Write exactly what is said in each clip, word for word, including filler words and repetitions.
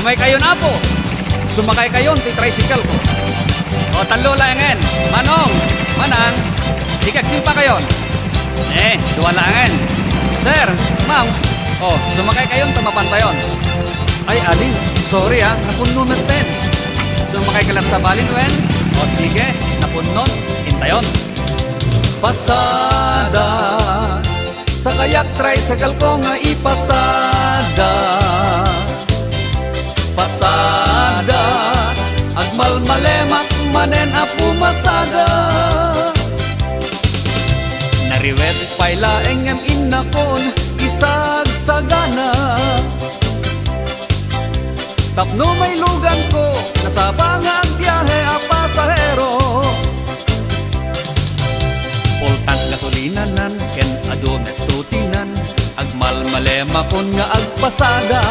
Sumakay kayon, apo. Sumakay kayon ti tricycle ko. O, tallo laengen. Manong, manang, di kagsimpakayon. Eh, dua laengen. Sir, ma'am, o, sumakay kayon ta mapantayon. Ay, ali, sorry, ah, napunno metten. Sumakay ka latta sa balin, wen? O, sige, napunnon, intayon. Pasada, sakayak tricycle ko nga ipasada. Pasada, agmalmalemak manen a pumasada. Nariwet pay laeng ngem innakon, isagsagana. Tapno mailuganko, nasapa nga agbiahe a pasahero. Full tank gasolinanan ken adu met tutinan, agmalmalemakon nga agpasada.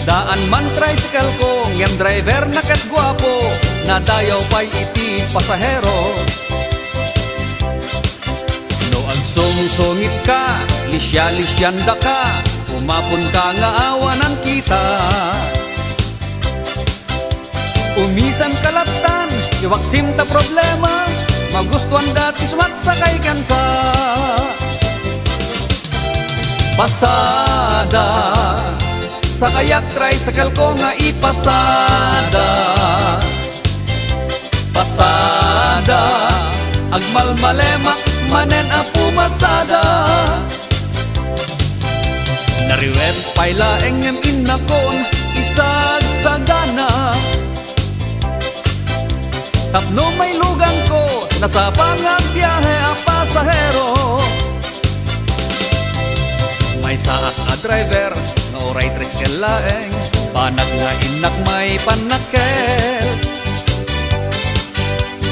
Daan man tricycle ko, ngem driver na ket guapo, nadayaw pay iti pasahero. No agsungsungit ka, lisya-lisyan daka, umapon ka nga awanan kita. Umisan ka lattan, iwaksim ta problema, magustuan da ti sumaksakay kenka. Pasada, sakayak tricycle ko nga ipasada. Pasada, agmalmalemak manen a pumasada. Nariwet pay laeng ngem innakon, isagsagana. Tapno mailuganko, nasapa nga agbiahe a pasahero. Maysaak a driver nga uray tricycle laeng, banag nga innak may pannakkel.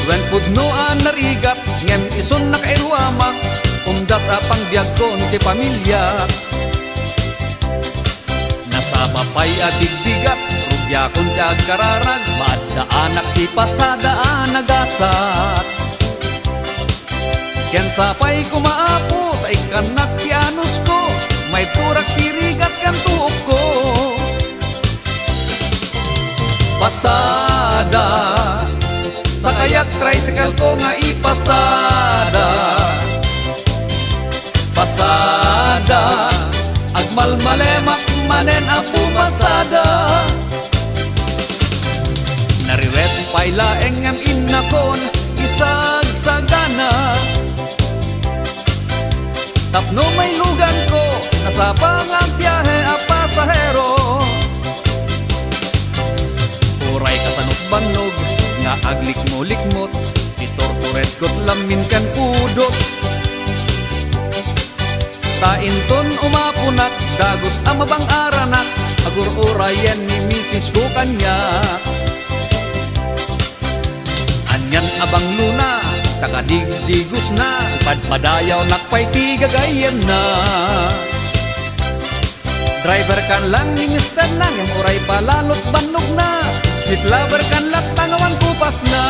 Wen pudno a narigat, ngem isun nakairuamak, umdas a pangbiagkon ti pamiliak. Nasapa pay a bigbigat, rugiakon ti agkararag, maaddaanak ti pasada a nagasat. Ken sapay koma, Apo, ta ikkannak ti anusko, maibturak ti rigat ken tuokko. Pasada, sakayak tricycle ko nga ipasada. Pasada, agmalmalemak manen a pumasada. Nariwet pay laeng ngem innakon, isagsagana. Tapno mailuganko, nasapa nga agbiahe a pasahero. Uray kasanot bannog nga aglikmo-likmot, iturturedkot lammin ken pudot. Ta inton umaponak, dagus a mabang-aranak, agur-urayen ni misisko kaniak. Anian a banglona, ta kadigdigosna, padpadayawnak pay ti gagayyemna. Driver kan lang ni misterna, ngem uray palalot bannogna. Sweet lover kan latta nga awan kupasna.